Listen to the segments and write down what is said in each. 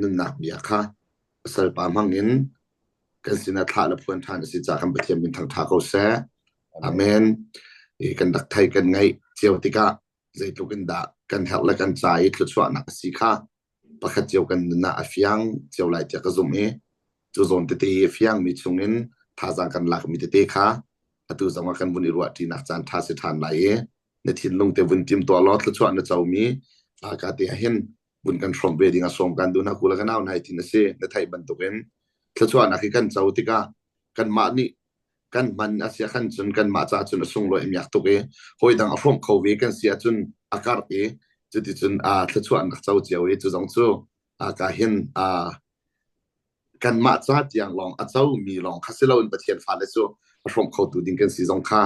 Nunnak bia kha salpa hmang in kan sinah thlah le phuan ṭhan a si caah kan Pathian min thangṭha ko seh. Amen. I kan rak thei kan ngaih cio tikah zeitluk in dah kan herh le kan ca i thluachuahnak a si kha pakhat cio kan nun ah a fiang cio lai tiah ka zumh i cu zawn tete i a fiangmi chungin thazaang kan lakmi tete kha atu zong ah kan vun i ruahṭinak caan ṭha si ṭhan lai i na thinlung te vun tim tuah law thluachuah na comi ka te ah hin vun kan hrawmh ve ding a sawm kan duh hna kula ka nau nai tin a si na theih bantukin thluachuahnak hi kan co tikah kanmah nih kan hman a si khan cun kanmah ca cun a sunglawi miak tuk i hawi dang a hrawmh kho ve kan si ahcun a karh i cuticun a thluachuahnak co cio i cu zong cu a ka hin a kanmah ca tiang lawng a comi lawng kha si loin Pathian fale cu a hrawmh khotu ding kan si zong kha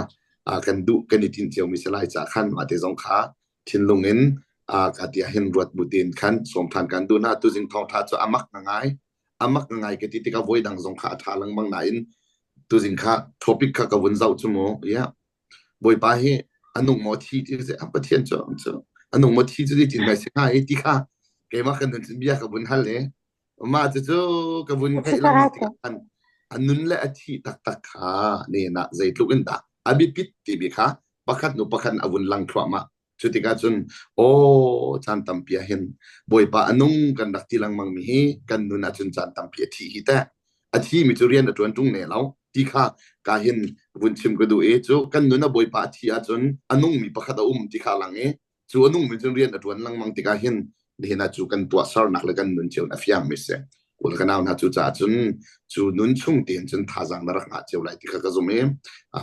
kan duh kan i tinh ciomi si lai ca khan mah te zong kha thinlung in ka tiah hin ruat bu tein khan sawm than kan duh hna tuzing thawngtha cu amak ngai amak ngai ka ti tikah voi dang zong kha a tha lengmang nain tuzing kha topic kha ka vun zoh cu mu yeah Bawipa hi a nung maw thi ti a Pathian cu cu a nung maw thi cu ti tin mai si hnga i ti kha keimah kan nun bia ka vun hal i mah cucu ka vun ngaih lengmang tikah khan a nun le a thih taktak kha ne na zeitluk in dah a biapit timi kha pakhat hnu pakhat a vun lang thluahmah. Cu tikah cun aw caan tampi ah hin Bawipa a nung kan rak ti lengmang mi hi kan nun ahcun caan tampi a thih hi teh. A thi mi cu rian a ṭuan ṭung ne lo ti kha ka hin vun chim ka duh i cu kan nun a Bawipa a thih ahcun a nungmi pakhat a um ti kha a lang i cu a nungmi cun rian a ṭuan lengmang tikah hin nihin ah cu kan tuahsernak le kan nun cio in a fiangmi si. Kul ka nau hna cu caah cun cu nun chung tein cun thazaang na rak ngah cio lai ti kha ka zumh i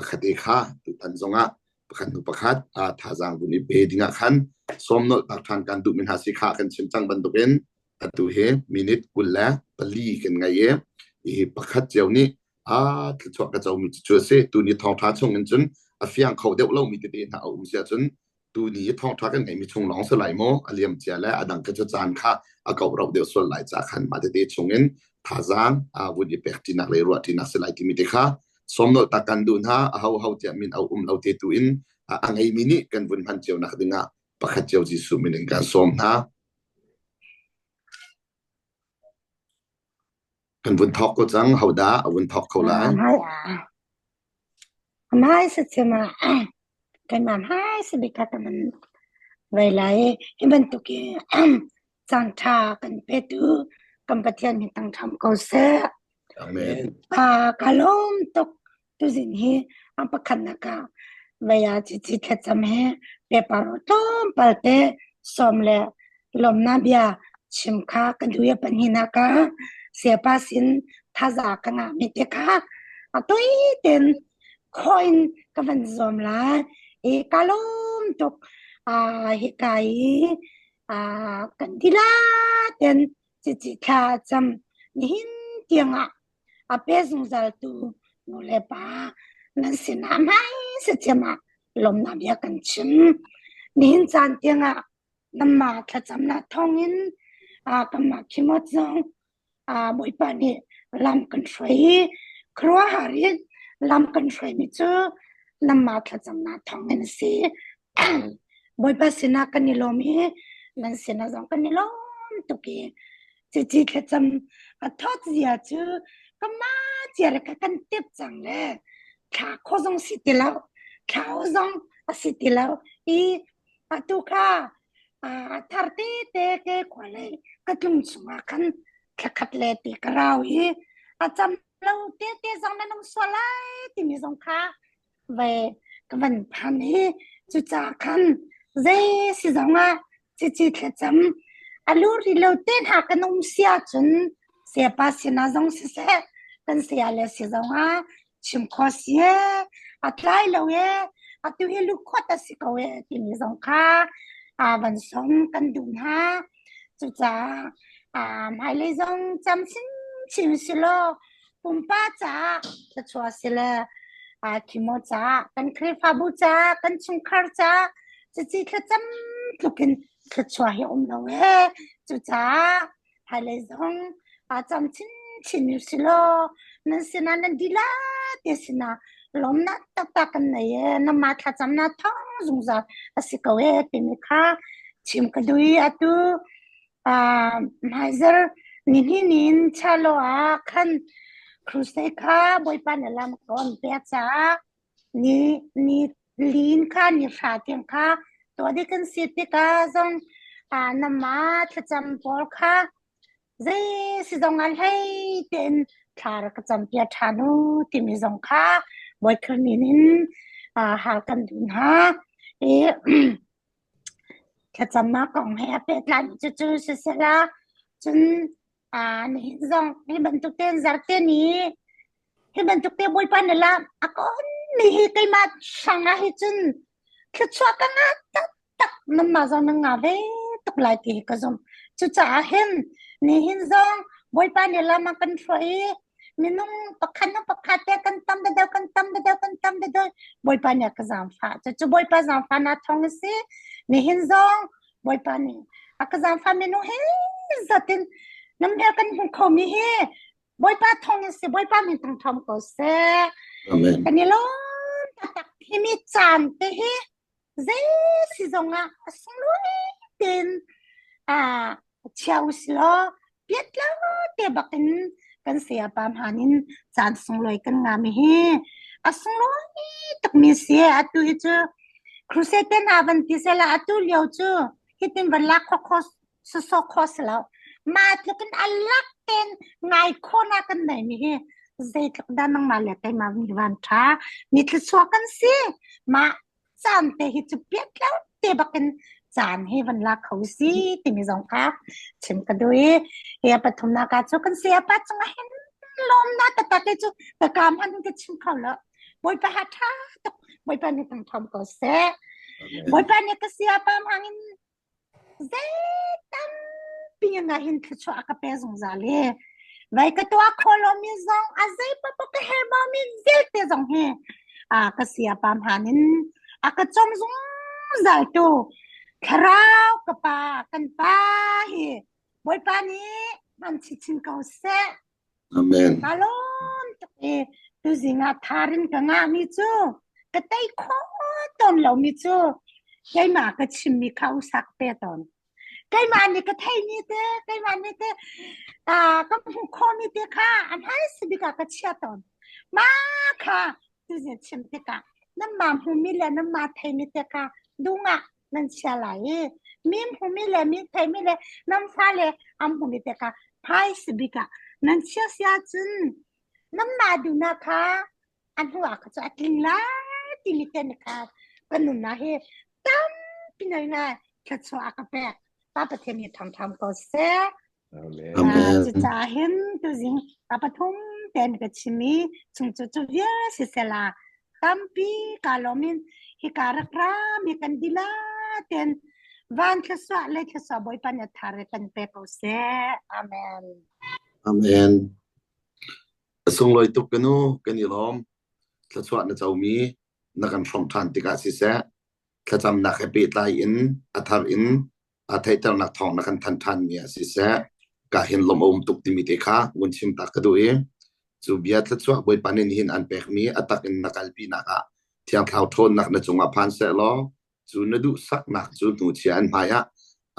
khate kha tutan zongah pakhat hnu pakhat thazaang vun i pe dingah khan sawm nolh tak ṭhan kan duhmi hna si kha kan chim cang bantukin atu hi minute 24 kan ngei i i pakhat cio nih a thluachuah ka comi cu a si tuni thawngṭha chung in cun a fiang kho deuh lomi tete hna a um si ahcun tuni i thawngṭha kan ngeihmi chung lawng si lai maw a liam cia le a dang kha cu caan kha a koh rauh deuh sual lai ca khan mah tete chung in thazaang a vun i pek ṭinak le ruah ṭinak si lai timi te kha sawm nolh tak kan duh hna a ho ho tiah min au um lo te tu in a ngeimi nih kan vun hman cio nak dingah pakhat cio Jesuh min in kan sawm hna kan vun thawk ko cang hodah a vun thawk kho lai Hmai sa chim ah keimah hmai sa bik kha ka man ve lai. Hi bantuk i caan ṭha kan petu kan Pathian hi tang ṭham ko seh. Amen. Ah, ka lawm tuk. Tuzing hi ang pakhatnak ah vei ah cici thlacam he paper tlawmpal te sawm le lawmnak bia chim kha ka duh i pahnihnak ah sayapa sin thaza ka ngahmi te kha a toi tein khawh in ka van zuam lai i ka lawm tuk. Ah, hika i ah, kan dila ten cici thla cam nihin tiangah a pe zungzaltu nu le pa nan sinah hmai cem ah lawmnak bia kan chim. Nihin caan tiangah nanmah thlacamnak thawngin kanmah Khimot zong Bawipa nih lam kan hruai i khuaruahhar in lam kan hruaimi cu nanmah thlacamnak thawngin a si. Bawipa sinah kan i lawm i nan sinah zong kan i lawm tuk i Cici thlacam a thawt zia cu kanmah cia le ka kan tep cang le thla kho zong si ti lo thlau zong a si ti lo i atu kha a thar te te ke khua lei ka tlung chungah khan thlakhat le ti ka rau i a cam lo te te zong nan um sual lai timi zong kha ve ka van phan i cucaah khan zei si zong ah cici thlacam a lu ri lo te hna kan um si ahcun sayapa sinah zong siseh kan saya le si zong ah chim kho si e a tlai lo e atu hi lu khot a si ko e timi zong kha a van som kan duh hna cucaah hmailei zong cam chinchin si law pumpak caah thluachuah si le khimo caah kan Khrihfabu caah kan chungkhar caah cici thlacam tluk in thluachuah hi um lo ee cucaah hmailei zong cam chinchin u si law nan sinah nan dila te sinah lawmnak taktak kan nei ee namah thlacamnak thawng zungzal a si ko ee timi kha chim ka duh i atu. Uh, hmaizar nihin in chalo ah khan crusade kha Bawipa na lam ka on pek caah ni ni lin kha ni hra tiang kha tuah ding kan si tikah zong uh, nama thlacam pawl kha Zei si zong ah hlei tein thla rak ka campiak ṭhan u timi zong kha Bawipa min in hal kan duh hna. I thlacamnak kong he a pehtlai cucu sisehla cun nihin zong hi bantuk tein zarte ni hi bantuk te Bawipa na lam a ka onmi hi keimah hrangah hi cun thluachuah ka ngah taktak nanmah zong nan ngah ve tuk lai ti hi ka zumh. Cucaah hin nihin zong Bawipa nih lam a kan hruai i minung pakhat hnu pakhat te kan tam deuh kan tam deuh kan tam deuh Bawipa nih a ka zaangfah. Cucu Bawipa zaangfahnak thawng a si. Nihin zong Bawipa nih a ka zaangfah minung hi zatin nam he kan hmu khomi hi Bawipa thawng in si Bawipa min thang thawng ko seh. Amen. Kan i lawm taktak hi mi caan te hi zei si zong ah a sunglawi tein ah chia u si law piat lo te bak in kan saya pa hman in caan sunglawi kan ngami hi a sunglawi tukmi si atu hi cu crusade te hna van ti sela atu lio cu hitin van lak kho kho sawsawh khawh si lo. Mah tluk in a lak tein ngai khawhnak kan neimi hi zeitluk dah nangmah le keimah mi van ṭha mi thluachuah kan si. Mah caan te hi cu piat lo te bakin caan hi van la kho si timi zong kha chim ka duh i hi a pathumnak ah cu kan sayapa cungah hin lawmnak taktak hi cu ka kaam han ka chim kho lo. Bawipa ha ṭha tuk. Bawipa nih thang ṭhawm ko seh. Bawipa nih ka sayapa hmang in Zei tampi nga hin thluachuah a ka pe zungzal i vai ka tuah khawh lomi zong a zei paoh ka herhbaumi vialte zong hi a ka sayapa hmaan in a ka cawm zungzal tu thlarau ka pa kan pa hi Bawipa nih hman chinchin ko seh. Amen. Ka lawm tuk i tuzing ah tharin ka ngahmi cu ka tei khawh tawn lomi cu keimah ka chimmi kha usak pe tawn. Keimah nih ka theimi te, keimah nih te ah ka hmuh khawhmi te kha an hai si bik ah ka chia tawn. Mah kha tuzing chim tikah nanmah hmumi le nanmah theimi te kha dungah nan chia lai i mi hmumi le mi theimi le nan fale an hmumi te kha phaisa bik ah nan chia si ahcun nanmah duhnak kha a hnu ah kha cu a tling lai timi te nih kha kan nunnak hi tampi ngaingai thluachuah a ka pek. Pa Pathian nih ṭhamṭham ko seh. Amen. Amen. Cucaah hin tuzing pa pathum ten ka chim i chung cu cu vial sisela tampi ka lawm in hika rak ra mi kan dila ten van thlasua le thlasua Bawipa nih thar kan pe ko seh. Amen. Amen. A sunglawi tuk ka nu kan i lawm. Thluachuah na comi na kan hrawmh ṭhan tikah siseh, thlacamnak he pehtlai in a thar in a theihternak thawng na kan thanh ṭhanmi ah siseh, ka hin lawm a um tuk timi te kha vun chim ta ka duh i cu bia thluachuah Bawipa nih nihin an pekmi a tak in na kalpinak ah Thiang Thlarau ṭhawnnak na cungah phan seh law cu na duhsaknak cu hnuchia an hmai ah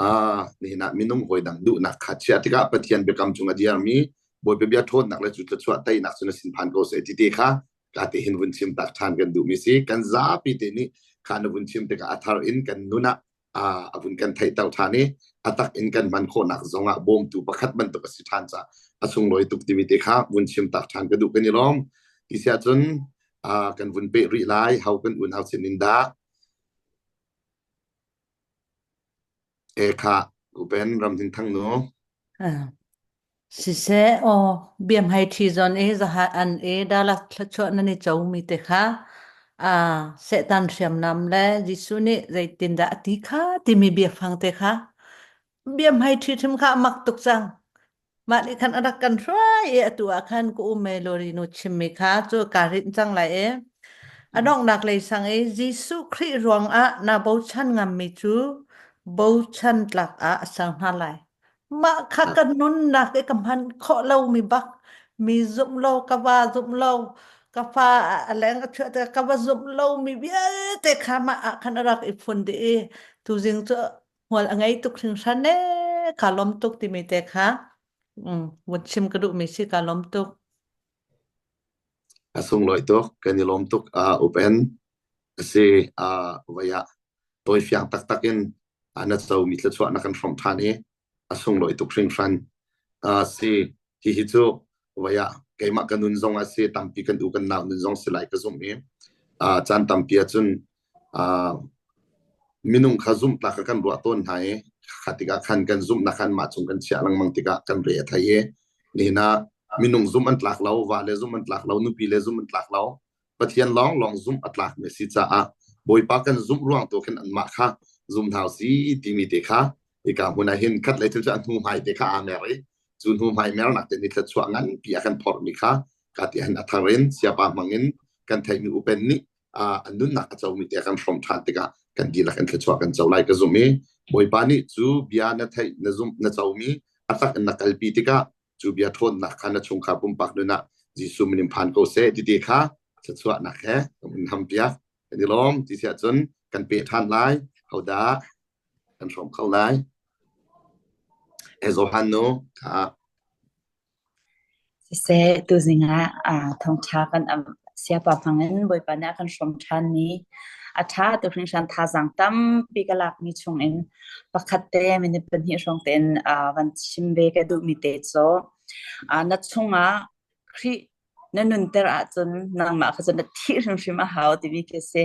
ah nihin ah minung hawi dang duhnak kha chiah tikah Pathian biakam cung a dirmi Bawipa bia ṭhawnnak le cu thluachuah teinak cu na sin phan ko seh ti te kha ka te hin vun chim tak ṭhan kan duhmi si kan zapi te nih kha na vun chim tikah a thar in kan nun ah a vun kan theihter ṭhan i a tak in kan hman khawhnak zongah bawmtu pakhat bantuk a si ṭhan caah a sunglawi tuk timi te kha vun chim tak ṭhan ka duh kan i lawm. Ti siah cun kan vun peh rih lai ho kan unau sin in dah e kha upen Ramhnin Thang nu. Siseh aw biamhai ṭhi zawn i zahat an i Dallas thluachuah nan i comi te kha aa Satan hriamnam le Jesuh nih zeitindah a ti kha timi biafang te kha biamhai ṭhi hrim kha a mak tuk cang. Mah nih khan a rak kan hruai i atu ah khan ka um e Lori nu chimmi kha cu kaa rinh cang lai i a donghnak lei sang i Jesuh Khrih ruangah naa bochan ngammi cu bochan tlak ah a ser hna lai. Mah kha ka nunnak i ka hman khawh lomi bak mi zumh lo ka va zumh lo ka fa a leng a chuah tikah ka va zumh lomi vialte kha mah ah khan a rak i phun dih i tuzing cu hmual a ngei tuk hringhran ee. Ka lawm tuk timi te kha vun chim ka duhmi si ka lawm tuk. A sunglawi tuk, kan i lawm tuk. Upen a si voi ah tawifiang taktak in na comi thluachuah na kan hrawmh ṭhan i a sunglawi tuk hringhran. Si hihi cu voi ah keimah ka nun zong ah si tampi kan u kan nau nun zong si lai ka zumh i caan tampi ahcun minung kha zumhtlak ah kan ruah tawn hna i kha tikah khan kan zumhnak khan mah cung kan chiah lengmang tikah kan re a thei i nihin ah minung zumh an tlak lo, va le zumh an tlak lo, nupi le zumh an tlak lo, Pathian lawnglawng zumh a tlakmi a si caah Bawipa kan zumh ruang tu khin anmah kha zum hna si timi te kha hika hmun ah hin khat lei thil cu a hnu hmai te kha aa mer i cu hnu hmai mernak te nih thluachuah nganpi a kan phorhmi kha ka ti han a thar in siapa hmang in kan theihmi upen nih a nunnak a comi te kan hrawm ṭhan tikah kan dihlak in thluachuah kan co lai ka zumh i Bawipa nih cu bia na theih na zumh na comi a tak in na kalpi tikah cu bia ṭhawnnak kha na chungkhar pumpak nun ah Jesuh min in phan ko seh ti te kha thluachuahnak he kan in hampiak kan i lawm ti si ahcun kan pe ṭhan lai hodah kan hrawm kho lai Johan nu kha Siseh, tuzing ah thawngṭha kan siapa hmangin Bawipa nih a kan hrawm ṭhan ni. A ṭha tuk hringhran thazaang tampi ka lakmi chungin pakhat te minute pahnih hrawng tein van chim ve ka duhmi te cu na chungah Khrih na nunter ahcun nangmah kha cu na thih hrimhrim a hau timi khi a si.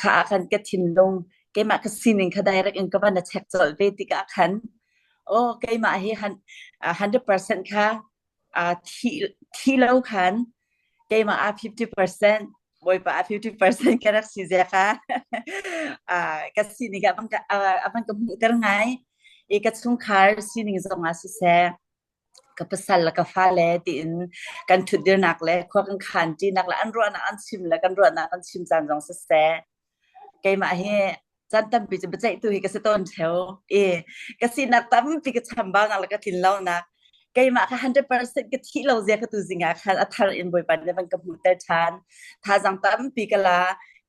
Kha ah khan ka thinlung keimah ka sining kha direct in ka van na check colh ve tikah khan aw keimah hi 100% kha thi thi lo khan keimah ah 50% Bawipa ah 50% ka rak si zia kha ka sining a van ka a van ka hmuhter ngai i ka chungkhar sining zong ah siseh ka pasal le ka fale tiin kan ṭhutdirnak le khua kan khan ṭinak le an ruahnak an chim le kan ruahnak kan chim caan zong siseh keimah hi caan tampi cu biaceihtu hi ka si tawn ṭheo i ka sinak tampi ka chambaunak le ka tlin lonak keimah kha 100% ka thih lo zia ka tu zing ah khan a thar in Bawipa nih van ka hmuhter ṭhan thazaang tampi ka la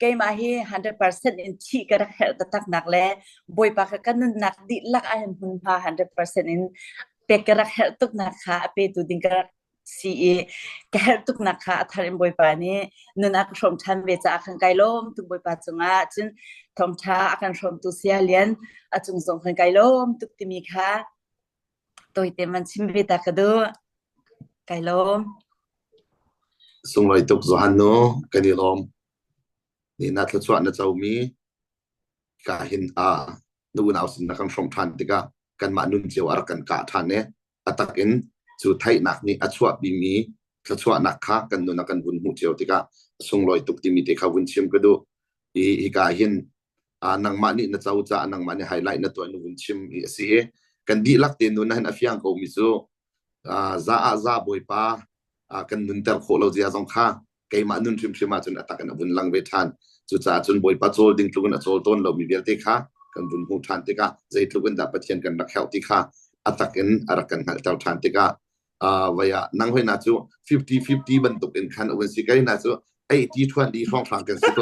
keimah hi 100% in thih ka rak herh taktak nak le Bawipa kha ka nunnak dihlak ah hin hmunhma 100% in pek ka rak herh tuknak kha a petu ding ka rak si i ka herh tuknak kha a thar in Bawipa nih nun a ka hrawm ṭhan ve caah khan kai lawm tuk Bawipa cungah cun thawngṭha a kan hrawmtu Saya Lian a cung zong khan kai lawm tuk timi kha tawite man chim ve ta ka duh kai lawm. Sunglawi tuk Johan nu kan i lawm. Ni na thluachuah na comi ka hin a na unau sin na kan hrawm ṭhan tikah kanmah nun cio a rak kan kah ṭhan i a tak in cu theihnak nih a chuahpimi thluachuahnak kha kan nun ah kan vun hmuh cio tikah a sunglawi tuk timi te kha vun chim ka duh. I hika hin nangmah nih na co caah nangmah nih highlight na tuah na vun chim i a si i kan dihlak te nun ah hin a fiang ko mi cu za ah za Bawipa kan nunter khawh lo zia zong kha keimah nun hrimhrim ahcun a tak in a vun lang ve ṭhan. Cucaah cun Bawipa cawl ding tluk in a cawl tawn lomi vialte kha kan vun hmuh ṭhan tikah zeitluk in dah Pathian kan rak herh ti kha a tak in a rak kan hngalhter ṭhan tikah vai ah nang hoi na cu 50-50 bantuk in khan a vun si kai na cu 80 20 hrawnghrang kan si ko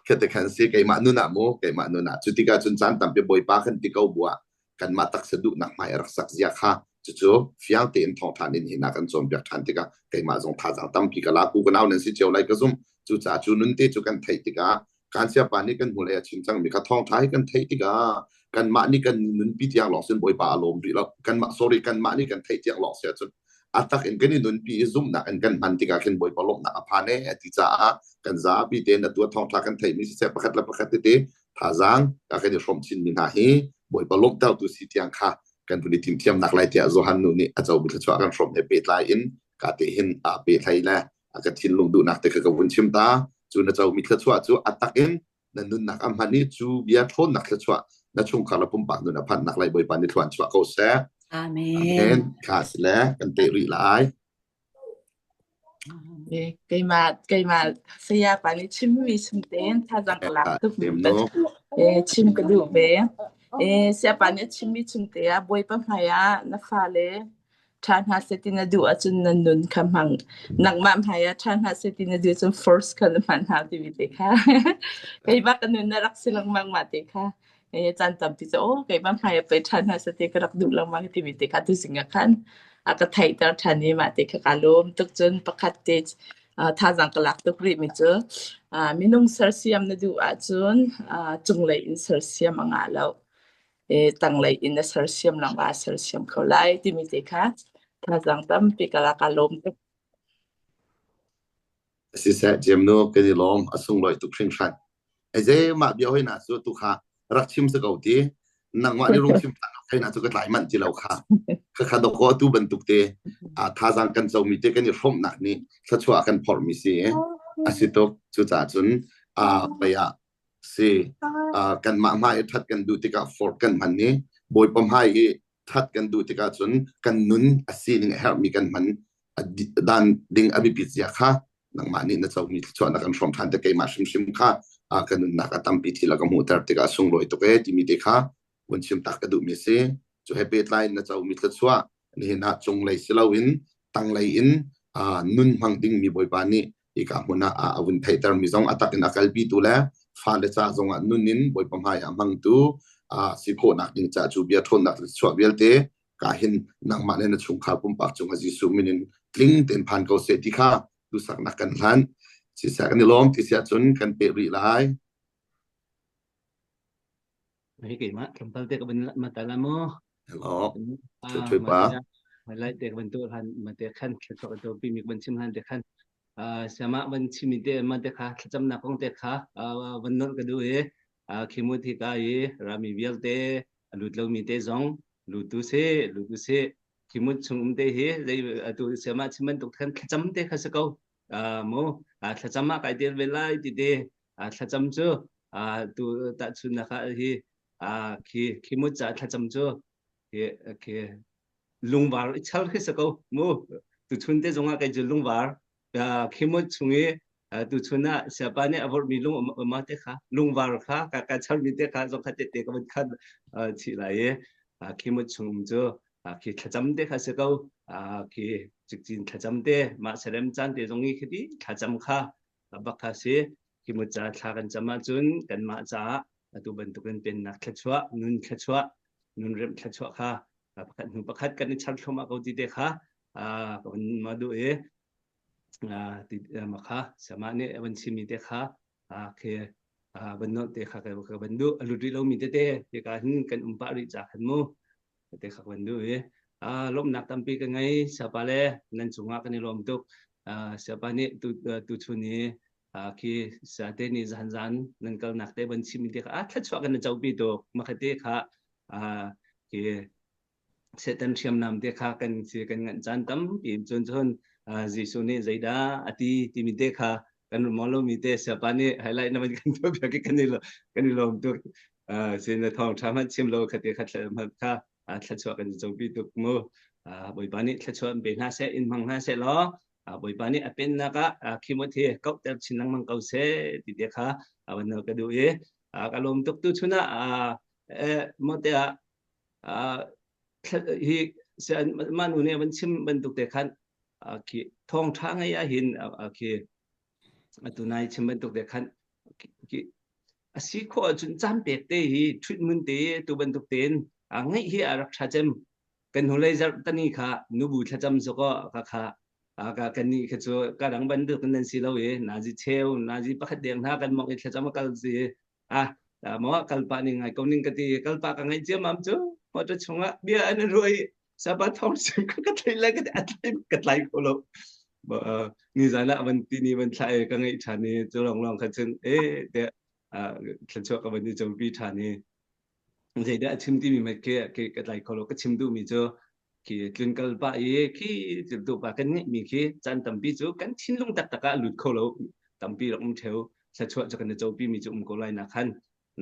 khate khan si keimah nun ah mu keimah nun ah cu tikah cun caan tampi Bawipa kan ti ko buah kanmah taksa duhnak hmai a rak sak zia kha cucu fiang tein thawngṭhan in hina kan cawnpiak ṭhan tikah keimah zong thazaang tampi ka la ku ka nau nan si cio lai ka zum cucaah cu nun te cu kan theih tikah kan siapa nih kan hnulei a chim cangmi kha thawngṭha hi kan theih tikah kanmah nih kan nunpi tiang lawng sin Bawipa a lawm rih lo kanmah sorry kanmah nih kan theih tiang lawng si ahcun a tak in kan i nunpi i zumhnak in kan hman tikah khin Bawipa lawmhnak a phan e ti caah kan zapi tein atu a thawngṭha kan theihmi siseh pakhat le pakhat tete thazaang kan i hrawm chinmi hna hi Bawipa lawmhtertu si tiang kha kan vun i thimthiamnak lai tiah Johan nu nih a comi thluachuah kan hrawm he pehtlai in ka te hin a pehthlai le a ka thinlung duhnak te kha ka vun chim ta cu na comi thluachuah cu a tak in na nunnak a hman i cu bia ṭhawnnak thluachuah na chungkhar le pumpak nun a phanhnak lai Bawipa nih thluan chuah ko seh. Amen. Amen. Kha si le kan te rih lai. Keimah saya pa nih chimmi chung tein thazaang ka lak tuk chim ka duh ve. Saya pa nih a chimmi chung te ah Bawipa hmai ah na fale ṭha hna seh ti na duh ahcun na nun kha hmang. Nangmah hmai ah ṭha hna seh ti na duh ahcun force kha na hman hna timi te kha. Keimah ka nun na rak si lengmang mah te kha. Caan tampi cu aw keimah hmai ah pei ṭhan hna seh ti ka rak duh lengmang timi te kha tuzing ah khan a ka theihter ṭhan i mah te kha kaa lawm tuk. Cun pakhat te thazaang ka lak tuk rihmi cu minung sersiam na duh ahcun cunglei in sersiam a ngah lo. Tanglei in na sersiam lawngah a sersiam kho lai timi te kha thazaang tampi ka lak kaa lawm tuk. Siseh Jemnu kan i lawm a sunglawi tuk hringhran. Zeimah bia hoi na cu tu kha rak chim si ko ti nangmah nih rung chim thai na cu ka tlai manh ti lo kha kha kha doko tu bantuk te a thazang kan comi te kan i hrawmnak nih thluachuah kan phorhmi si a si tuk cucaah cun a pei ah si kanmah hmai i that kan duh tikah fork kan hman i bawipa hmai i that kan duh tikah cun kan nun a sining a herhmi kan hman dan ding a biapit zia kha nangmah nih na comi thluachuah na kan hrawm ṭhan te keimah hrimhrim kha ka nunnak a tampi thil a ka hmuhter tikah sunglawi tuk e timi te kha vun chim tak ka duhmi a si. Cu he pehtlai in na comi thluachuah nihin ah cunglei si loin tanglei in nun hmang dingmi Bawipa nih hika hmun ah a vun theihtermi zong a tak in a kalpitu le fale ca zongah nun in Bawipa hmai ah hmangtu si khawhnak ding ca cu bia ṭhawnnak chuah vialte ka hin nangmah le na chungkhar pumpak cungah Jesuh min in tling tein phan ko seh ti kha duhsaknak kan hlan. Siseh kan i lawm ti siah cun kan peh rih lai. Hei keimah tlawmpal te ka van ma ta la mu. Hello. Thui pa. Lai te ka van tu han ma te khan thla to pi mi van chim han te khan siama van chim te ma te kha thlacam nak kong te kha van nol ka du e khimu thi ka i rami vialte a lut lo mi te zong lut tu se lut tu se khimu chung um te hi zei atu siama chim bantuk khan thlacam te kha se ko mu thlacam ah kai tel ve lai ti te thlacam cu tu tahchunnak ah hi khi khi mu ca thlacam cu khi khi lungvar i chal khi sa ko mu tu chun te zongah kai cu lungvar khi mu chung i tu chun ah siapa nih a vorh mi lung ma te kha lungvar kha ka ka chal mi te kha zong kha te te ka van khan chi lai i khi mu chung um cu khi thlacam te kha si ko khi cikcin thlacam te mah serem caan te zong i khi ti thlacam kha bak kha si Hi mu ca thla kan cam ahcun kanmah caah atu bantukin pennak thluachuah, nun thluachuah, nun remh thluachuah kha pakhat hnu pakhat kan i char thluahmah ko ti te kha ka van ma duh i ti ma kha sama nih a van chimmi te kha khi van nolh te kha ka van duh a lut rih lomi tete hika hin kan um pah rih ca khan mu te kha kan duh i lawmhnak tampi ka ngei siapa le nan cungah kan i lawm tuk siapa nih tu tu chun i khi sate nih zan zan nan kalnak te ban chim te kha a thluachuah kan copi tuk makhate kha khi Satan hriamnam te kha kan si kan nganh caan tampi cun cun Jesuh nih zeidah a ti timi te kha kan rumo lomi te siapa nih highlight na van kan tuah piak i kan i kan i lawm tuk sin na thawng ṭha hmanh chim lo khate kha kha thluachuah kan copi tuk mu Bawipa nih thluachuah in pe hna seh in hmang hna seh law Bawipa nih a pennak ah khimot hi kauhter chin lengmang ko seh ti te kha van ka duh i ka lawm tuk tu chun ah mo te ah hi mah nu nih van chim bantuk te khan khi thawng ṭha ngei ah hin khi atu nai chim bantuk te khan a si khawh ahcun caan pek te hi treatment te tu bantuk tein ngeih hi a rak ṭha cem kan hnulei zarh tani kha nubu thlacam zoko ka kha ka kan ni kha cu ka dang bantuk nan si lo i nazi cheu nazi pakhat deng hna kan mok i thlacam a kal si ah mo kalpa ning ngai ko ning ka ti kalpa ka ngai ciam am cu motor chungah bia an ruai sapa thong sim ka ka thei lai ka ti atlai ka tlai ko lo ni zan ah van ti ni van thlai ka ngai than ni cu long long kha cun e te thluachuah ka van i copi than ni zeidah a chim timi mai ke ke ka tlai kho lo ka chim duhmi cu khi tlun kal pah i khi tu pa kan ngeihmi khi caan tampi cu kan thinlung taktak ah lut kho lo tampi rak um theo thluachuah cu kan i copi mi cu um ko lai na khan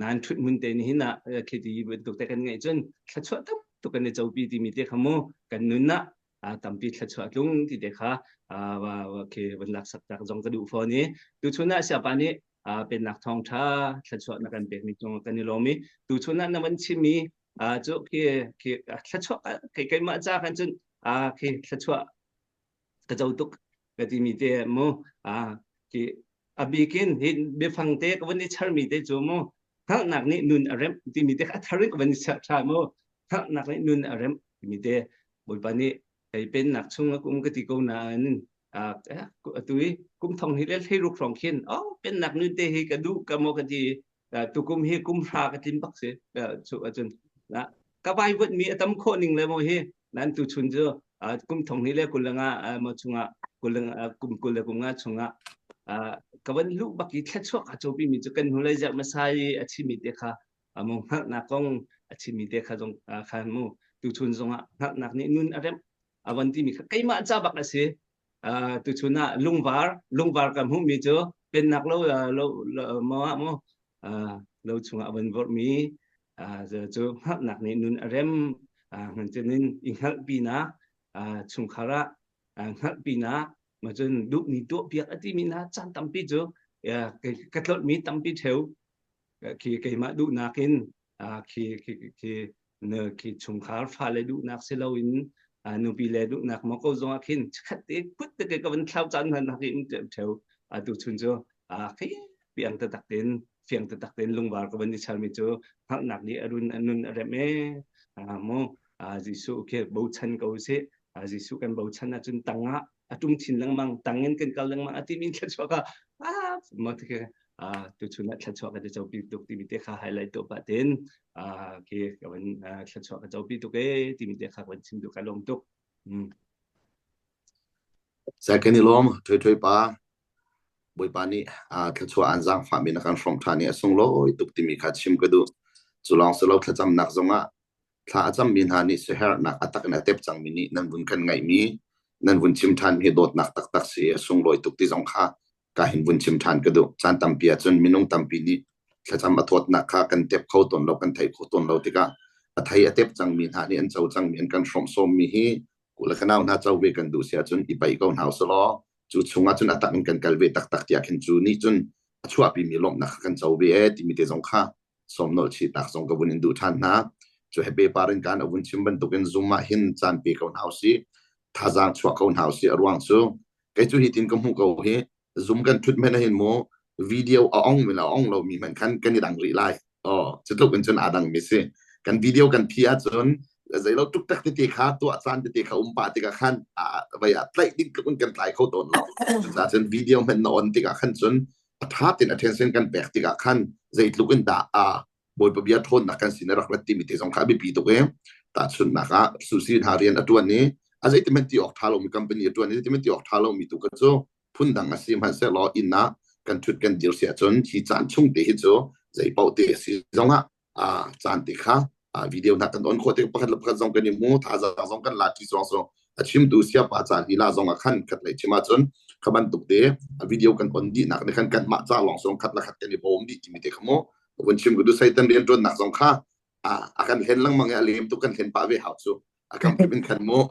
nan thut mun te ni hin ah khi ti bantuk te kan ngeih cun thluachuah tam tuk kan i copi timi te kha mu kan nun ah tampi thluachuah tlung ti te kha khi van lak sak tak zong ka duh fawn i tuchun ah siapa nih pennak thawngtha thluachuah na kan pekmi cung kan i lawm i tuchun ah na van chimmi cu khi khi thluachuah kei keimah ca kan cun khi thluachuah ka co tuk ka timi te mu khi a bikin hi biafang te ka van i charmi te cu mu. Hngalhnak nih nun a remh timi te kha a thar in ka van i serh ṭhan mu. Hngalhnak nih nun a remh timi te Bawipa nih kei pennak chung a um ka ti ko nain atu i kum thong hi le 16 hrawng khin oh pennak nun te hi ka duh ka maw ka ti tukum hi kum hra ka tlin bak si cu ahcun ka vaivuat mi a tam khawh ning le maw hi nan tu chun cu kum thong hi le 25 maw chungah kum 25 chungah ka van luh bak i thluachuah ka copi mi cu kan hnulei ziak masai i a chimi te kha mu hngalhnak kong a chimi te kha zong khan mu tuchun zongah hngalhnak nih nun a remh a van timi kha keimah ca bak a si. Tuchun ah lungvar lungvar kan hmuhmi cu pennak lo lo mo ah mu lo chungah a van vorhmi cu hngalhnak nih nun a rem ngan cunin i hngalhpinak chungkhar ah hngalhpinak ma cun duhmi tuahpiak a timi hna caan tampi cu ka tlolhmi tampi ṭheu khi keimah duhnak in khi khi khi khi chungkhar fale duhnak si loin nupi le duhnak maw ko zongah khin khat te put te ka van thlau caan hna nak in ṭheu tu chun cu khi piang taktak tein fiang taktak tein lungvar ka van i charmi cu hngalhnak nih a run a nun a rem e mu Jesuh khi bochan ko sih Jesuh kan bochan ahcun tangah a ṭum chin lengmang tang in kan kal lengmang a timi thluachuah kha mo te tuchun ah thluachuah ka copi tuk timi te kha highlight tuah pah tin khi ka van thluachuah ka copi tuk e timi te kha ka van chim duh ka lawm tuk. Second i lawm Thoi Thoi pa Bawipa nih thluachuah an zaangfahmi na kan hrawmh ṭhan i a sunglawi tuk timi kha chim ka duh. Cu lawng si lo thlacamnak zongah Thla a cammi hna nih siaherhnak a tak in a tep cangmi nih nan vun kan ngaihmi, nan vun chim ṭhanmi hi dawtnak taktak si i a sunglawi tuk ti zong kha ka hin vun chim ṭhan ka duh. Caan tampi ahcun minung tampi nih thlacam a thawtnak kha kan tep kho tawn lo, kan thei kho tawn lo tikah a thei a tep cangmi hna nih an co cangmi an kan hrawmh sawmmi hi kule kanau hna co ve kan duh si ahcun i paih ko hna usih cu chungah cun a tak in kan kal ve taktak tiah khin cu nih cun a chuahpimi lawmhnak kha kan co ve ee timi te zong kha sawmnolh chihnak zong ka vun in duh ṭhan hna. Cu he pepar in kan a vun chim bantukin Zoom ah hin caan pe ko hna usih. Thazaang chuah ko hna usih. A ruang cu kei cu hi tin ka hmuh ko hi Zoom kan ṭhut men hin mu video a ong mi le a ong lomi hmanh khan kan i dang rih lai. Oh, cu tluk in cun aa dang mi si. Kan video kan phi ahcun zeilo tuk tak tete kha tuah caan tete kha um pah tikah khan vai ah tlaih ding tluk in kan tlai kho tawn lo. Cucaah cun video hmanh na on tikah khan cun a ṭha tein attention kan pek tikah khan zeitluk in dah a Bawipa bia ṭhawnnak kan sin a rak rat timi te zong kha a biapi tuk i tahchunhnak ah Susi hna rian a ṭuan i a zeiti ti awk ṭha lomi company a ṭuan i zeiti ti awk ṭha lomi tu kha cu phundang a si hmanhsehlaw inn ah kan ṭhut kan dir si ahcun hi caan chung te hi cu zei paoh te a si zongah caan te kha video hna kan on khawh tik pakhat le pakhat zong kan i hmu thazaang zong kan la ṭi zong so a chimtu siapa caan lila zong ah khan khat lei chim ahcun kha bantuk te a video kan on dih nak nih khan kan mah ca lawng zong khat le khat kan i bawm dih timi te kha mu vun chim ku Satan rian ṭuannak zong kha a kan hlen lengmang i a lem tu kan hlen pah ve hau cu a kam kip in khan mu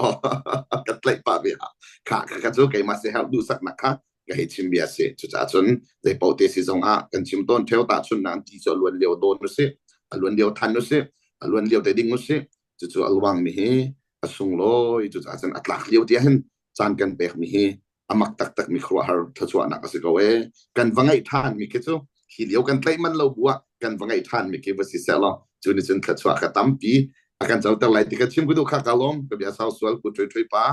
ka tlaih pah ve ha kha kha cu keimah se help duhsaknak kha ka hei chim bia si cucaah cun zei paoh te si zong ah kan chim tawn theo ta chun nan ti cu a luan lio dawn u si a luan lio than u si a luan lio te ding u si cucu a luang mi hi a sunglawi cucaah cun a tlak lio tia hin caan kan pek mi hi a mak taktak mi khuaruahhar thluachuahnak a si ko e kan va ngaih than mi khi cu hi lio kan tlaih man lo bu ah kan va ngaih than mi khi va si seh law cu ni cun thluachuah kha tampi a kan coter lai ti ka chim ku duh kha ka lawm ka bia sau sual ku ṭhui ṭhui pa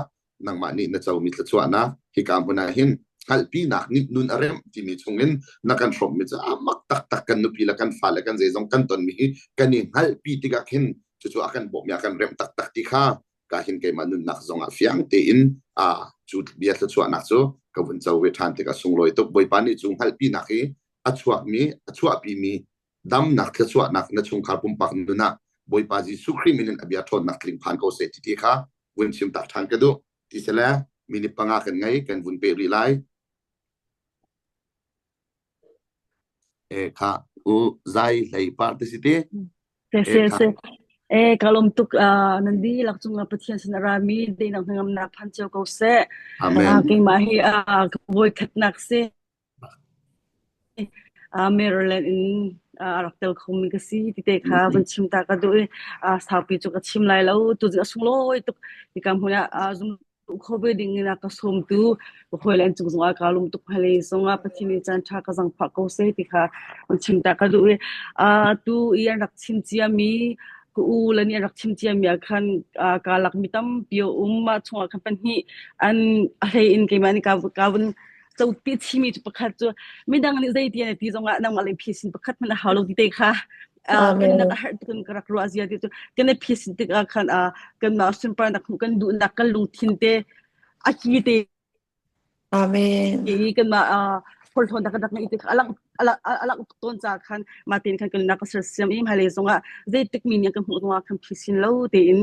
nangmah nih na comi thluachuahnak hika hmun ah hin hngalhpinak nih nun a remh timi chungin na kan hrawmmi cu a mak taktak kan nupi le kan fale kan zeizong kan tonmi hi kan i hngalhpi tikah khin cucu a kan bawmh i a kan remh taktak ti kha ka hin keimah nunnak zongah fiang tein a cu bia thluachuahnak cu ka vun co ve ṭhan tikah sunglawi tuk Bawipa nih cu hngalhpinak hi a chuakmi a chuahpimi damnak thluachuahnak na chungkhar pumpak nun ah Bawipa Jesuh Khrih min in a bia ṭhawnnak tling phan ko seh ti ti kha vun chim tak ṭhan ka duh ti sele minute panga kan ngei kan vun peh rih lai e kha u zai hlei par te si ti Se e se kha se e kalom tuk nan dihlak cungah Pathian sin a rami deinak hnangamnak phan cio ko seh. Amen Keimah hi ka voi khatnak si. Maryland in a rak tel khomi ka si ti te kha van chim ta ka duh i saupi cu ka chim lai lo tu a sunglawi tuk hika hmun ah zum. kho ve ding in a ka sawmtu ka hawile an cung zongah kaa lawm tuk. Hmailei zongah Pathian nih caan ṭha ka zangfah ko seh ti kha an chim ta ka duh i atu i an rak chim ciami ka u le nih an rak chim ciami ah khan kaa lakmi tampi a um. Mah chungah khan pahnih an a hlei in keimah nih ka vun copi chimi cu pakhat cu midang nih zei ti an ti zongah nangmah le phisin pakhat hmanh a hau lo ti te kha kan nak a herh tuk in ka rak ruah zia ti cu kan i phisin tikah khan kanmah sunparnak hmuh kan duhnak kan lungthin te a ki te Amen. I kanmah phorhlawn dak rak ngeih tik alak alak alak tuk tawn ca khan ma tein khan kan nak ka sersiam i hmailei zongah zeitik mi nih kan hmuh zongah khan phisin lo tein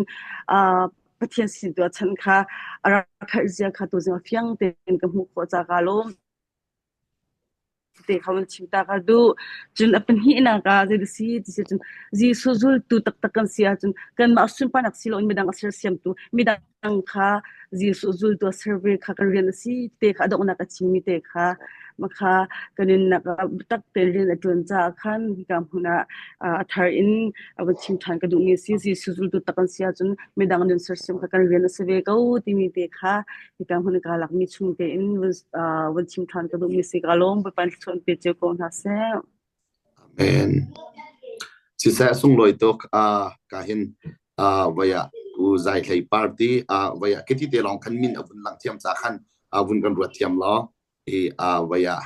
Pathian sin tu chan kha a rak herh zia kha tu zing fiang tein ka hmuh khawh ca ka lawm te kha van chim ta ka duh. Cun a pahnihnak ah zei si ti si cun Jesuh zultu taktak kan si ahcun kanmah sunparnak si loin midang a sersiamtu midang kha Jesuh zultu a ser ve kha kan rian a si te kha a donghnak a chimmi te kha makha kan nunnak ah biatak tein rian a ṭuan caah khan hika hmun ah a thar in a van chim ṭhan ka duhmi a si. Jesuh zultu tak kan si ahcun midang nun sersiam kha kan rian a si ve ko timi te kha hika hmun i kaa lakmi chung tein van chim ṭhan ka duhmi si. Ka lawm. Bawipa in thluachuah in pe cio ko hna seh. Amen. Siseh sunglawi tuk ka hin vaya u zai hlei party vaya kiti te lawng khan min a vun lang thiam ca khan vun kan ruat thiam law i vaya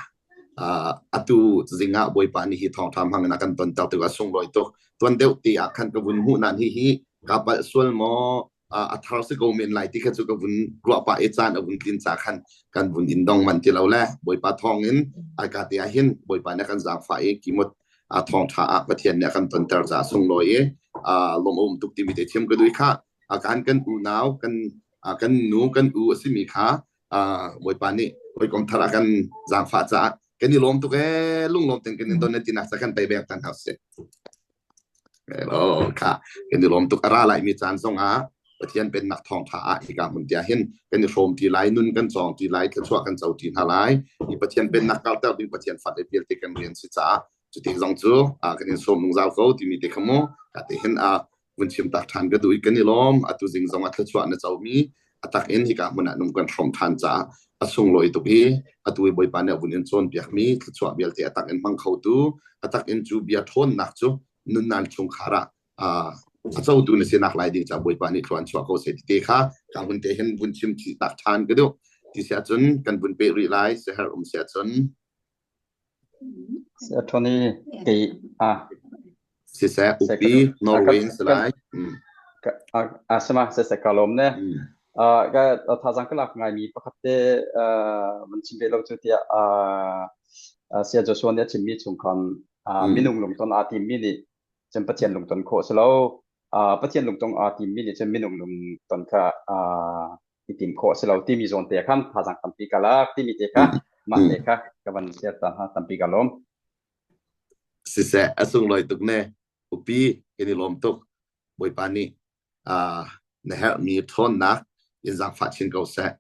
atu zingah Bawipa nih hi thawngṭha hmang in a kan tonter tikah sunglawi tuk. Tuan deuh ti ah khan ka vun hmuh nan hi hi ka palh sual maw a thar si ko men lai ti kha cu ka vun ruah pah i caan a vun tlin ca khan kan vun in dong man ti lo le Bawipa thawng in ai ka te ah hin Bawipa nih a kan zaangfah i kimot a thawngṭha ah Pathian nih a kan tonter ca sunglawi i lawm a um tuk timi te thiam ka duh i kha kan kan unau kan kan nu kan u a simi kha Bawipa nih hawikom thar a kan zaangfah caah kan i lawm tuk ee lunglawm ten kan in don tinak ca kan pei beng tan hau si Hello kha kan i lawm tuk a ra lai mi caan zong ah Pathian pennak thawngtha ah hika hmun tia hin kan i hrawm ti lai nun kan cawng ti lai thluachuah kan co ti hna lai i Pathian pennak karter ding Pathian fat e vialte kan rian si caah cuti zong cu kan in sawm lungzal ko timi te kha mu ka te hin a vun chim tak ṭhan ka duh i kan i lawm. Atu zing zong ah thluachuah na comi a tak in hika hmun ah nung kan hrawm ṭhan caah a sunglawi tuk i atu i Bawipa nih a vun in cawnpiakmi thluachuah vialte a tak in hmang khotu a tak in cu bia ṭhawnnak cu nunnan chungkhar ah a cotu na sinak lai ding caah Bawipa nih thlua an chuah ko seh ti te kha ka hun te hin vun chim chih tak ṭhan ka duh. Ti si ahcun kan vun peh rih lai siaherh um si ahcun. Tony kei ah Siseh upi Norway in si lai. A sama siseh ka lawm ne. Ka thazang ka lak ngaimi pakhat te van chim ve lo cu tiah Saya Joshua nih a chimmi chung khan minung lungton aa timmi nih cun Pathian lungton khawh si lo. Pathian lungton aa timmi nih cun minung lungton kha i tim khawh si lo timi zawn te khan thazang tampi ka lak timi te kha mah te kha ka van share ta ha tampi ka lawm. Siseh a sunglawi tuk ne upi kan i lawm tuk Bawipa nih na herhmi ṭhawnnak in zaangfah chin ko seh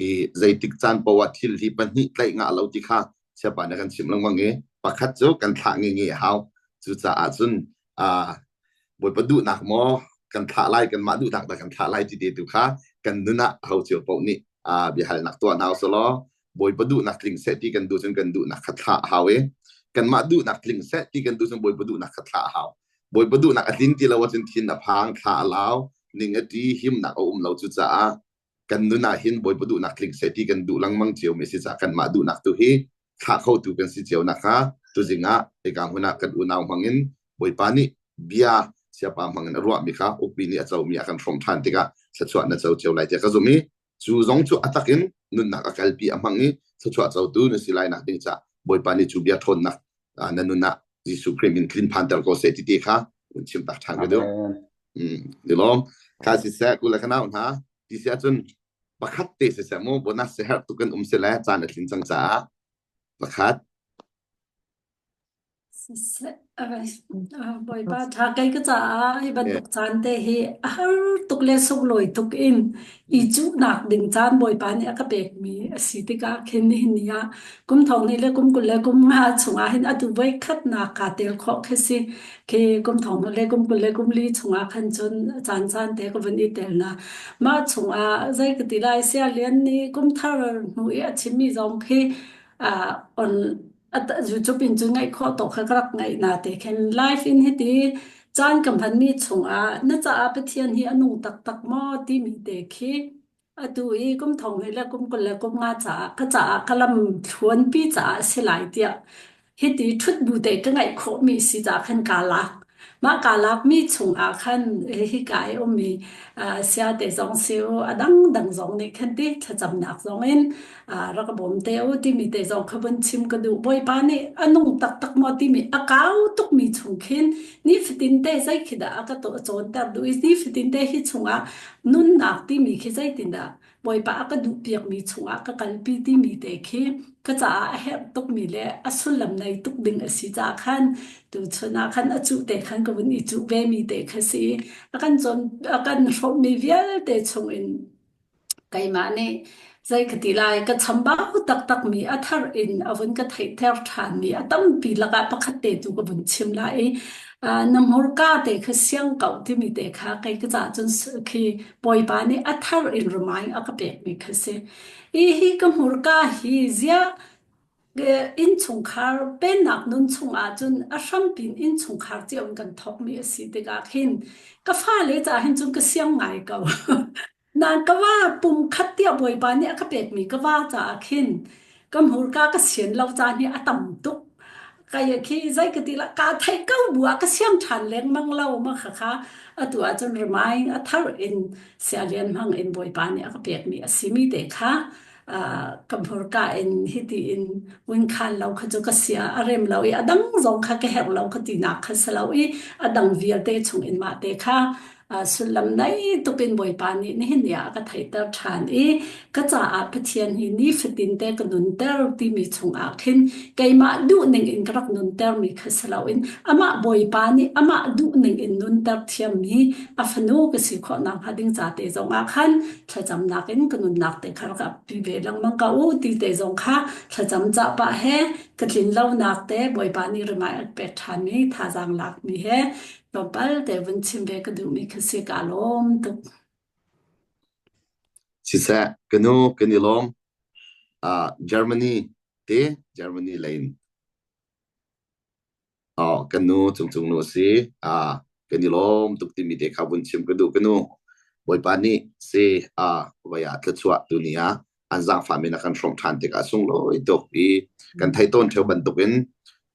i zeitik caan paoh ah thil hi pahnih tlaih ngah lo ti kha siapa nih kan chimh lengmang i pakhat cu kan thlah nge nge hau cucaah cun Bawipa duhnak maw kan thlah lai kanmah duhnak dah kan thlah lai ti te tu kha kan nun ah ho cio paoh nih biahalnak tuah hna usih law Bawipa duhnak tling seh ti kan duh cun kan duhnak kha thlah a hau i kanmah duhnak tling seh ti kan duh cun Bawipa duhnak kha thlah a hau. Bawipa duhnak a tlin ti lo ahcun thin a phang, thla a lau, ning a ṭi, himnak a um lo cucaah kan nun ah hin Bawipa duhnak tling seh ti kan duh lengmang cio mi si caah kanmah duhnak tu hi thlah khotu kan si cio nak kha tuzing ah hika hmun ah kan unau hmang in Bawipa nih bia siapa hmang in a ruahmi kha ukpi nih a comi a kan hrawm ṭhan tikah thluachuah na co cio lai tiah ka zum i cu zong cu a tak in nunnak a kalpi a hmang i thluachuah cotu na si lai nak ding caah Bawipa nih cu bia ṭhawnnak na nun ah Jesuh Khrih min tlin phanter ko seh ti te kha un chim tak ṭhan ka duh. Dilawm kha siseh kule ka nau hna ti si ahcun pakhat te siseh mu bonus se herh tuk kan um si le caan a tlin cang caah pakhat. Siseh, Bawipa ṭha kei ka caah hi bantuk caan te hi a har tuk le sunglawi tuk in i cuhnak ding caan Bawipa nih a ka pekmi a si tikah khin nihin ni ah kum thong hnih le kum 20 le kum nga chungah hin atu voi khatnak kaa tel khawh khi si. Khi kum thong hnih le kum 20 le kum li chungah khan cun caan caan te ka vun i tel na. Mah chungah zei ka ti lai sia lian nih kum thar hnu i a chimmi zong khi on YouTube in cun ngaih khawh tawk kha ka rak ngaih na te khin live in hiti caan ka hmanmi chungah na caah Pathian hi a nung taktak maw timi te khi atu i kum thong hnih le kum 20 le kum nga caah ka caah ka lam thluanpi caah a si lai tiah hiti ṭhut bu te ka ngaih khawhmi si caah khan kaa lak. Mah kaa lakmi chungah khan hika i ummi siate zong si u, a dangdang zong nih khan ti thlacamnak zong in rak ka bawm te u timi te zong kha vun chim ka duh. Bawipa nih a nung taktak maw timi a kau tukmi chung khin nifatin te zei khi dah a ka cawnter duh i nifatin te hi chungah nunnak timi khi zeitindah Bawipa a ka duhpiakmi chungah ka kalpi timi te khi ka caah a herh tukmi le a sullam nei tuk ding a si caah khan tuchun ah khan a cuh te khan ka vun i cuh ve mi te kha si a kan cawn a kan hrawmmi vialte chungin keimah nih zei ka ti lai ka chambau taktak mi a thar in a vun ka theihter ṭhan mi a tampi lakah pakhat te tu ka vun chim lai i na hmurka te kha siang ko timi te kha kei ka caah cun khi Bawipa nih a thar in remind a ka pekmi kha si. Hi hi ka hmurka hi ziah innchungkhar pennak nun chung ahcun a hrampin innchungkhar cio in kan thawkmi a si tikah khin ka fale caah hin cun ka siang ngai ko. Nain ka va pum khat tiah Bawipa nih a ka pekmi ka va caah khin ka hmurka ka sian lo caan hi a tam tuk. Kai khi zei ka ti la ka theih ko bu ah ka siang ṭhan lengmang lo ma kha kha atu ahcun remind a thar in sialian hmang in Bawipa nih a ka pekmi a simi te kha ka hmurka in hiti in vun khan lo kha cu ka sia a rem lo i a dang zong kha ka herh lo ka tinak kha si lo i a dang vialte chung in mah te kha sullam nei tuk in Bawipa nih nihin ni ah a ka theihter ṭhan i ka caah Pathian hi nifatin te ka nunter timi chungah khin keimah duhning in ka rak nuntermi kha si loin amah Bawipa nih amah duhning in nunter thiammi a fanu ka si khawh nakhnga ding ca te zongah khan thlacamnak in ka nunnak te kha rak pi ve lengmang ka u ti te zong kha thlacam cah pah he ka tlin lonak te Bawipa nih rimai a pek ṭhanmi thazaang lakmi he tlawmpal te vun chim ve ka duhmi kha si ka lawm tuk. Siseh, ka nu kan i lawm. Uh, Germany te Germany lei in Oh, kan nu cungcung nu si. Ah, kan i lawm tuk timi te kha vun chim ka duh ka nu. Bawipa nih si ah vai ah thluachuah tu ni ah an zaangfah men a kan hrawmh ṭhan tikah sunglawi tuk i kan thei tawn ṭheo bantukin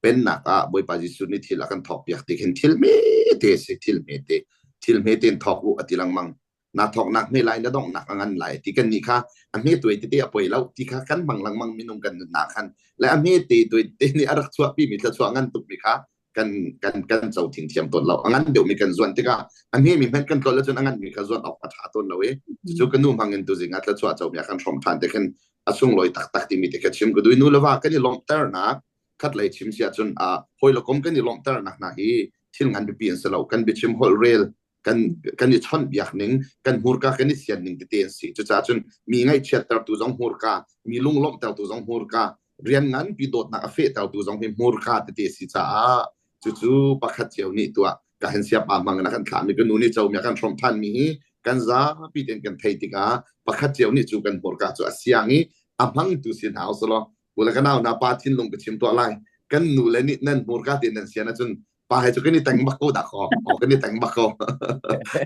pennak ah Bawipa Jesuh nih thil a kan thawkpiak ti khin thil hmete si thil hmete thil hmete in thawk u a ti lengmang na thawknak hme lai na donghnak a ngan lai ti kan nih kha a hme tuai tete a poi lo ti kha kan hmang lengmang minung kan nunnak khan le a hme te tuai te nih a rak chuahpi mi thluachuah ngan tuk mi kha kan kan kan co thing thiam tawn lo a ngan deuh mi kan zuan tikah a hme mi hmanh kan tlol ahcun a ngan mi kha zuan awk a tha tawn lo i cucu ka nu hmang in tuzing ah thluachuah co mi a kan hrawm than te khin a sunglawi taktak timi te kha chim ka duh nu le va kan i lawmhternak khat lei chim si ahcun a hawi le kom kan i lawmhternak hna hi thil ngan biapi an si lo kan biachim holh rel kan kan i chawnh biak ning kan hmurka kan i sian ning tete an si cucaah cun mi ngaihchiattertu zong hmurka mi lunglawmhtertu zong hmurka rian nganpi dawtnak a fehtertu zong hi hmurka tete si caah cucu pakhat cio nih tuah ka hen siapa hmang in a kan thlahmi ka nu nih comi a kan hrawmh thanmi hi kan zapi tein kan thei tikah pakhat cio nih cu kan hmurka cu a siang i a hmangtu si hna usulaw ule ka nau na pa thinlung ka chim tuah lai kan nu le nih nan hmurka te nan sian ahcun pa he cu kan i teng bak ko dah ko o kan i teng bak ko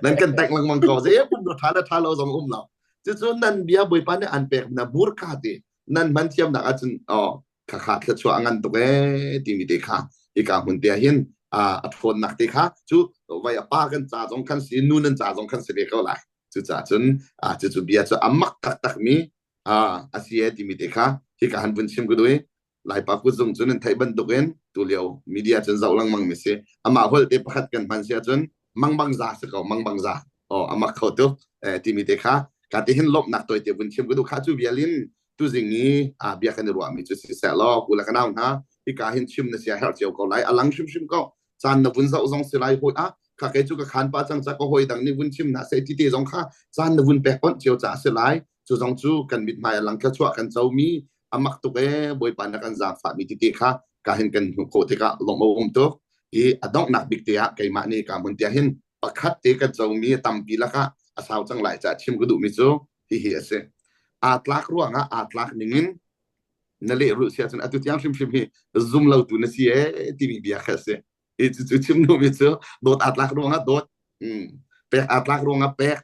nan kan teng lengmang ko zei pum do tha le tha lo zong um lo cucu nan bia bawipa nih an pek na hmurka te nan hman thiam nak ahcun o kha kha thluachuah a ngan tuk ee timi te kha hika hmun te ah hin a ṭhawnnak te kha cu vai a pa kan ca zong khan si nu nan ca zong khan si ve ko lai cucaah cun cucu bia cu a mak taktak mi a si e timi te kha hika han vun chim ka duh i Laipa kutzung cu nan theih bantukin tulio media cun zoh lengmang mi si. Amah holh te pakhat kan hman si ahcun mangbang za si ko mangbang za. Oh amak kho tuk eh, timi te kha ka ti hin lawmhnak toi te vun chim ka duh kha cu vial in tuzing i a bia kan i ruahmi cu si seh law kula ka nau hna. Hika hin chim na sia herh cio ko lai. A lang hrimhrim ko. Caan na vun zoh zong si lai hoi ah kha kei cu ka khan pa cang ca ka hoi dang nih vun chim na se ti te zong kha caan na vun pek onh cio ca si lai. Cu zong cu kan mithmai a lang thluachuah kan co mi a mak tuk ee Bawipa na kan zaangfah mi tete kha ka hin kan hmuh khawh tikah lawmh a um tuk. I a donghnak bik te ah keimah nih ka hmun tiah hin pakhat te kan comi a tampi lakah a sau cang lai caah chim ka duhmi cu hihi a si. Aa tlak ruangah aa tlak ningin na lehrulh si ahcun atu tiang hrimhrim hi zum lotu na si ee timi bia kha a si. Hi cucu chim duhmi cu dawt aa tlak ruangah dawt, pek aa tlak ruangah pek,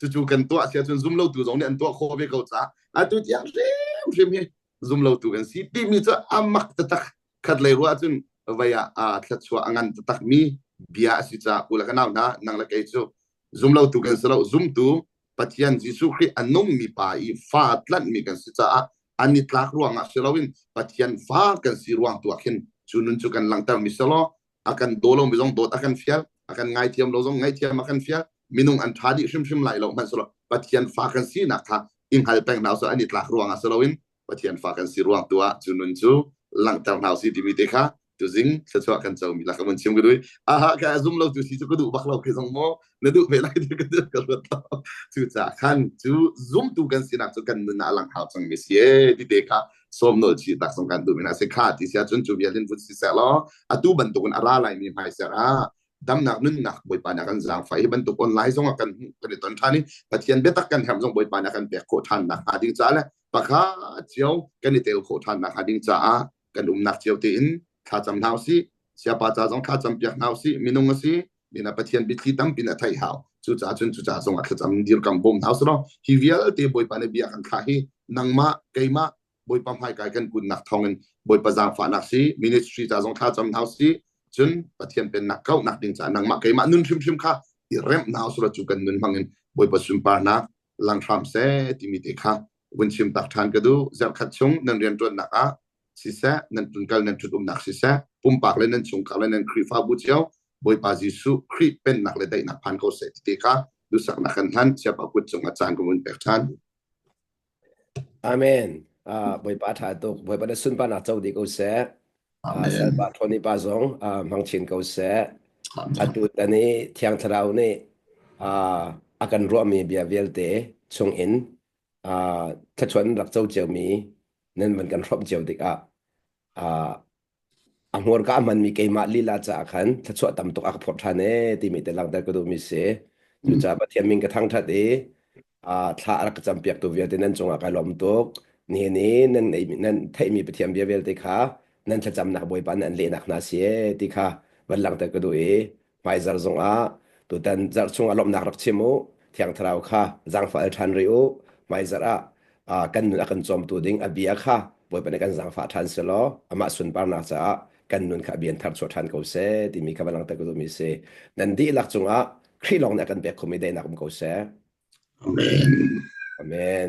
cucu kan tuah si ahcun zum lotu zong nih an tuah khawh ve ko caah atu tiang hrimhrim hi zum lotu kan si timi cu a mak taktak khat lei ruah ahcun vei ah aa thluachuah a ngan taktak mi bia a si caah u le ka nau hna nang le kei cu zum lotu kan si lo zumtu Pathian Jesuh Khrih a nungmi pa i fa tlanhmi kan si caah an i tlak ruangah si loin Pathian fa kan si ruang tu ah khin cu nun cu kan langhter mi si law a kan daw lomi zong dawt a kan fial a kan ngaithiam lo zong ngaithiam a kan fial minung an ṭha dih hrimhrim lai lo hmanhsehlaw Pathian fa kan sinak kha i hngal peng hna usih an i tlak ruangah si loin Pathian fa kan si ruang tu ah cu nun cu langhter hna usih timi te kha tuzing thluachuah kan comi lak mun chim ka duh aha ka zum lo tu si cu ka duh bak lo ke zong maw na duh ve lai ti ka duh ka ruat lo cu ca khan cu zumtu kan sinak cu kan nun ah lang hau cang mi si e ti te kha sawm nol chi tak song kan duh mi na si kha ti sia cun cu vial in vun si seh law atu bantukin a ra lai mi hmai ser ah damnak nunnak Bawipa nih a kan zaangfah hi bantuk online zong ah kan hmuh kan i ton ṭhan i Pathian biatak kan herh zong Bawipa nih a kan pek khawh ṭhan nak hnga ding caah le pakhat cio kan i tel khawh ṭhan nak hnga ding caah kan umnak cio tein thlacam hna usih siapa ca zong thlacam piak hna usih minung a si mina Pathian biathli tampi na theih hau cucaah cun cucaah zong ah thlacam dirkam bawm hna usih law hi vialte Bawipa nih bia kan thlah hi nangmah keimah Bawipa hmaikai kan kunnak thawngin Bawipa zaangfahnak si ministry ca zong thlacam hna usih cun Pathian pennak kauhnak ding caah nangmah keimah nun hrimhrim kha i remh hna usih law cu kan nun hmangin Bawipa sunparnak lang hram seh timi te kha vun chim tak ṭhan ka duh zarhkhat chung nan rianṭuannak ah siseh nan tunkal nan ṭhut umnak siseh pumpak le nan chungkhar le nan Khrihfabu cio Bawipa Jesuh Khrih pennak le daihnak phan ko seh ti te kha duhsaknak kan hlan siapa kut cung a caan ka vun pek ṭhan. Amen. Uh, Bawipa ṭha tuk. Bawipa na sunparnak co dih ko seh. Uh, Amen. salpa Tony pa zong uh, hmang chin ko seh. Amen. Atu tan i Thiang Thlarau nih uh, a kan ruahmi bia vialte chungin uh, thluachuah rak co ciomi nan van kan hrawmh cio tikah uh, A hmurka a hmanmi keimah lila caah khan thluachuah tam tuk a ka phorh ṭhan ee timi te langhter ka duhmi si. Cucaah Pathian min ka thangṭhat i aa thla a rak ka campiaktu vialte nan cungah kai lawm tuk. Nihin i nan nan theihmi Pathian bia vialte kha nan thlacamnak Bawipa nih an lehnak hna si ee ti kha van langhter ka duh i Hmaizarh zongah tutan zarh chungah lawmhnak rak chim u. Thiang Thlarau kha zaangfah al ṭhan rih u. Hmaizarh ah kan nun a kan cawmtu ding a bia kha Bawipa nih kan zaangfah ṭhan selaw amah sunparnak caah kan nun kha a bia in tharchuah ṭhan ko seh timi kha va langhter ka duhmi a si. Nan dihlak cungah Khrih lawng nih a kan pek khomi daihnak um ko seh. Amen. Amen.